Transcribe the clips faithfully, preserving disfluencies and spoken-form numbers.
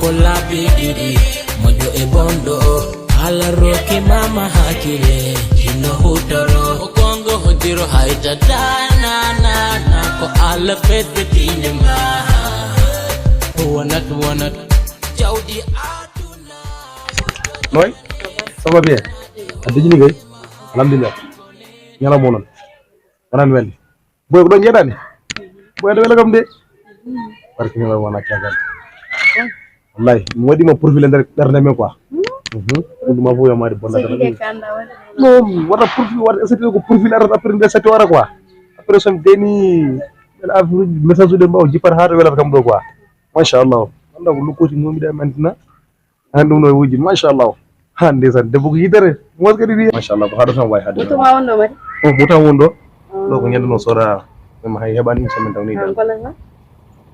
Ko laabi ɗiɗi, moƴƴo e bonɗo, Allah rokki mama hakkile, jinno hutoro. Ko kongo hojjiro hayta dana, na, na, ko Allah fefetinde ma. Wonat, wonat, jawdi aduna. Noy? Ça va bien? A dejini kay? Alhamdulillah. Ñalawma o non. Wonani welnde. Boy, ko ɗon jeeɗani? Boy, aɗa wela kam de. Barke mi wona caggal. Wallahi, mi waɗima profil e nder ɓernde men quoi. Mhm. Ɗum ma fof yamade bonda. Ɗum wata profil, wata statut ko profil arata après nde statut ara quoi. Après so mi deni, message uji mbaw jippata ha to welata kam ɗo quoi. Machallah. Anda ko lukkoti momiɗa e mantina. An ɗum no wuji, machallah. Ha ndeysaan, debbo ko yitere. Mos kadi wiya. Machallah, ko haɗo tan wawi haɗde. Moto ma wonno mari? O moto am wonɗo. Ɗo ko ñande no soda. Ɗum hay heɓani une semaine taw ni. An gollata?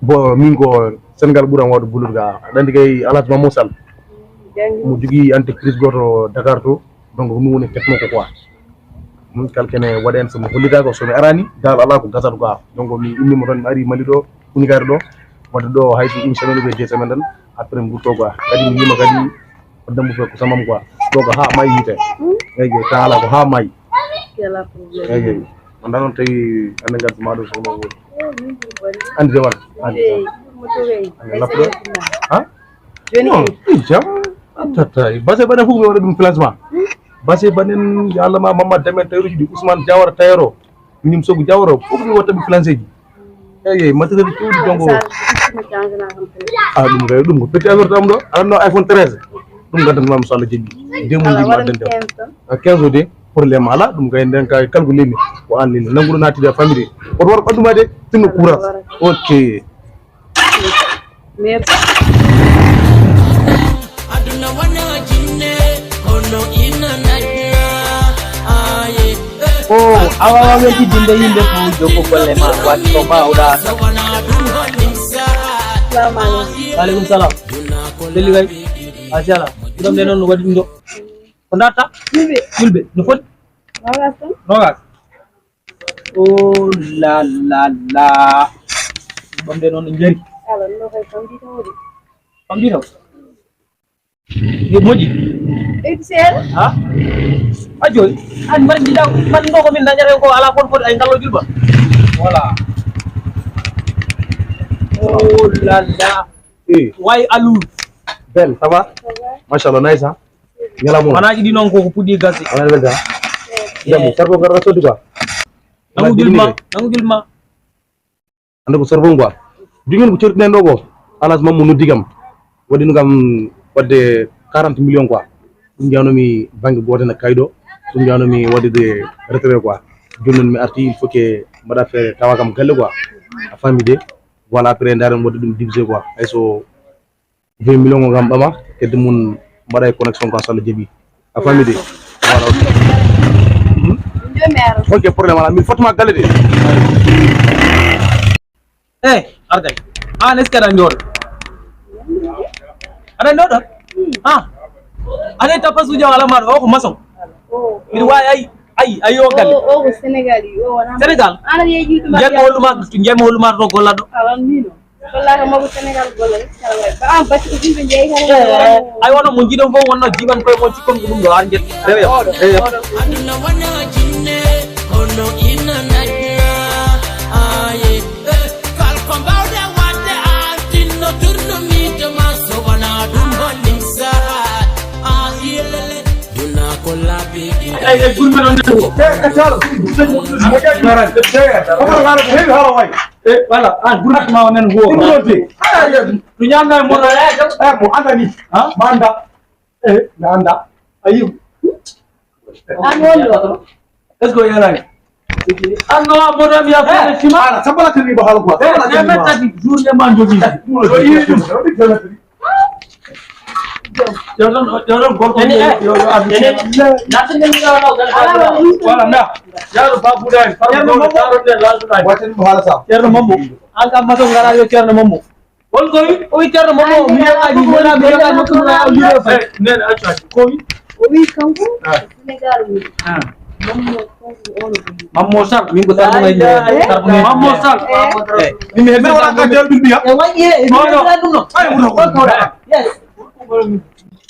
Bon, min ko Sénégal ɓuran wawde bulude ga. Aɗa andi kay Alhaji Mamadou Sall. Mo jogui entreprise goto Dakar to. Donc ko min woni tête makko quoi. Min kala kene waɗa hen, somi hollitaka, somi arani dal ala ko gasata quoi. Donc mi immima toon, mi ari Mali ɗo, Unikari ɗo, wadde ɗo hay so une semaine ou bien deux semaines tan, après mi rutto quoi. Kadi mi yima kadi ko dambu fe ko samam quoi. Ɗo ko ha may yite. Eyyi, tan ala ko ha may. Eyyi, on ɗa noon tawi ande ngal ma ɗo sono woni. Andi de wala? Andi. Andi lapɗo. Ha? Joni non, kay. I jam. Attata, base baɗen fof mi waɗa ɗum financement. Base baɗen, yo Allah ma Mamadou Deme Tayruji ɗi Ousmane Diawara Tayro. Nim Sogu Diawara, fof mi waɗa ɗum financé ji. Eyyi, matériel cewɗi donc. Ah, ɗum kay, ɗum ko petit affaire to am ɗo. Aɗa no iPhone treize. Ɗum gaddan ma so Allah jaɓi. Deux mille dix ma addan. Ah, quinze o de, problème ala, ɗum kay nden kay kalko lelni. Ko an lelni. Nanguɗo naatide e famille. Woto war ɓandu ma de, tinno courage. Ok. Merci. Aduna wona jinne, hono ina najna. Aye. O, awa, awa, weji dinde yimɓe fof, jokko golle ma, wat ko mbawɗa. Salamu aleykum. Wa aleykum salam. Belli kay. Machallah. Ɗum de noon no waɗi ɗum ɗo. Ko ndatta? Julɓe. Julɓe. No foti? Nogas tan. Nogas. Oh la la la. Ɓamde noon no njari. Ala, no kay famɗi taw de. Famɗi taw. Yo moƴƴi. Ɓeydi seeɗa. Ha? A joyi. An mbaɗi jiɗa, mbaɗi ɗo ko min dañata ko ala kon foti ay ngallo julɓa. Voilà. Oh la la. Eh. Way Aliou. Bel, ça va? Ça va. Machallah, nice, hein? Ñalawma o. Manaaji ɗi noon ko ko puɗɗi gasde. Wona welda. Jam, sarko ngarɗa sodde quoi. Nangu julma, nangu julma. Ande ko sarko quoi. Jogi ko certinen ɗo ko. Alas Mammu noddi kam. Waɗino kam waɗde quarante millions quoi. Ɗum jawnomi banque gooto ene kayɗo. Ɗum jawnomi waɗde retrait quoi. Jooni noon mi arti, il faut que mbaɗa feere tawa kam galle quoi. A faami de. Voilà, après ndaren waɗde ɗum divisé quoi. Hay so vingt millions o kam ɓama, kedde mum mbaɗa e connexion ko so Allah jaɓi. A faami de? Voilà, ok. Hmm? Ok, problème ala. Min fotma galle de. Eh, argay. An est-ce que aɗa njooɗo? Aɗa njooɗo? Ah. Aɗa tapas ujo ala maɗo, o ko maçon. Miɗa wawi ay, ay, ay o galle. O, o ko Sénégal yi, o wona. Sénégal? Ana yeji to. Njiyatmi holluma, njiyatmi holluma to gollaɗo. Alan mino. Gollaka mabo Sénégal golla rek kala way. Ba am bati ko yimɓe jeeyi kala. Eh, ay wono mo jiɗon fof wonno jiban koye mon cikkon ko ɗum ɗo ar jet. Rewe. Eh. Aduna wona jinne, kono ina najna. Aye, eh, kal ko mbawɗa wadde an tinno turno miijo ma so wona ɗum hollim sahat. Ah, yelele, duna ko laabi ɗiɗi. Ay, ay, gurme non. Eh, eh, sala. Ko heewi haala way. E, voilà, an gurɗo ma o nen wo. Ɗum ɗo de. Ala, ya, to ñaamna e moto, e, mo andani. Ha? Ma anda. E, mi anda. Ayi. An won ɗo. Est-ce que o yarani? An no moto mi ya ko sima. Ala, sabala tiri ba haala quoi. E, sabala tiri ba. Tati journée ma jogi. Ɗum ɗo de. Yo ɗon, yo ɗon gorko yo, yo, yo ardu. Voilà, na. Yaro babuda en, babuda en, yaro de lalduda en. Waten mo hala sa. Ceerno Mambo. An kam mato ngara yo Ceerno Mambo. Hol ko wi? O wi Ceerno Mambo, mi yaka ni, wala mi yaka ni, ko na liro fa. Eh, nen acca, ko wi? O wi kanko, ah. Sénégal wi. Ah. Mammo Sall, min ko Sall mo nani. Mammo Sall. Eh, min mi hebi wala ka jawdi biya. E wayi e mi wala dum no. Ay mo ko. Yes.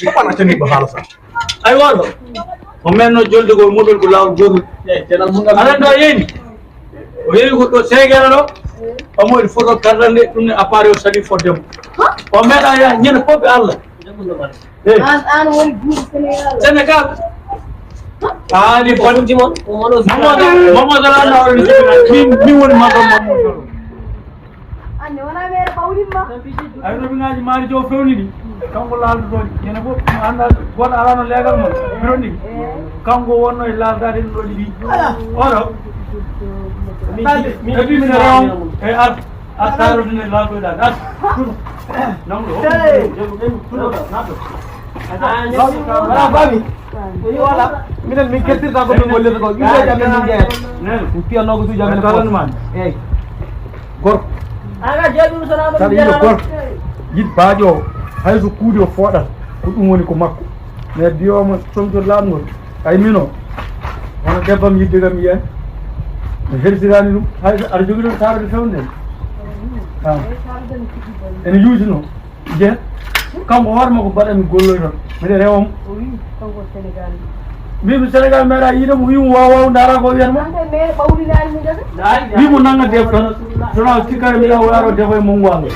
Papa na tani ba hala sa. Ay wado. O men no jolde go modol ko law go. Ala do yeni. O yewi ko to segere do. O mo il photo carte d'identité dum ne appareil o sali fo dem. O men aya nyen ko be Allah. An an woni guuɗi Sénégal. Sénégal. Aali bonji mon. Momo dala na woni min min woni maɗo momo. Anne wona mere pawlimma. Ay no bingaji mari jo fewni di. Kanko laaldo do. Yene ko anda goto ala no legal mon. Bironi. Kanko wonno e laaldade no di. Oro. Mi mi mi e ar. A taaro dine laagoyɗa ɗat. Tuno. Nangu ɗo. Hey. Tuno. Nato. Wala bami. Wala. Minen min kettirta ko min gollirta ko. Ɓiɓɓe amen min jeeya. Nene. Piyannogo suuji amen ko. Kalan man. Eyyi. Gorko. Aga jeeɗum sona ko. Tan yiɗo gorko. Yiɗ baajo o. Hay so kuuɗi o fooɗat. Ko ɗum woni ko makko. Mais biyooma somto laamgol. Ay mino. Hono debbam yidde kam yiyan. Mi hersirani ɗum. Hay so aɗa jogii ɗon taarode fewde. Ene yuusino. Jeeya. Kanko hoore makko mbaɗa mi golloy toon. Mbiɗa rewa mo. O wi kanko Sénégal. Mbimi Sénégal meeɗa yiide mo, wi mo wawa wawa ndaara ko wiyata mo. Ande mere ɓawlinani mo jaga. Wi mo nanga def tan. Sona sikkare mbiɗa waro defa e mo ngwalo.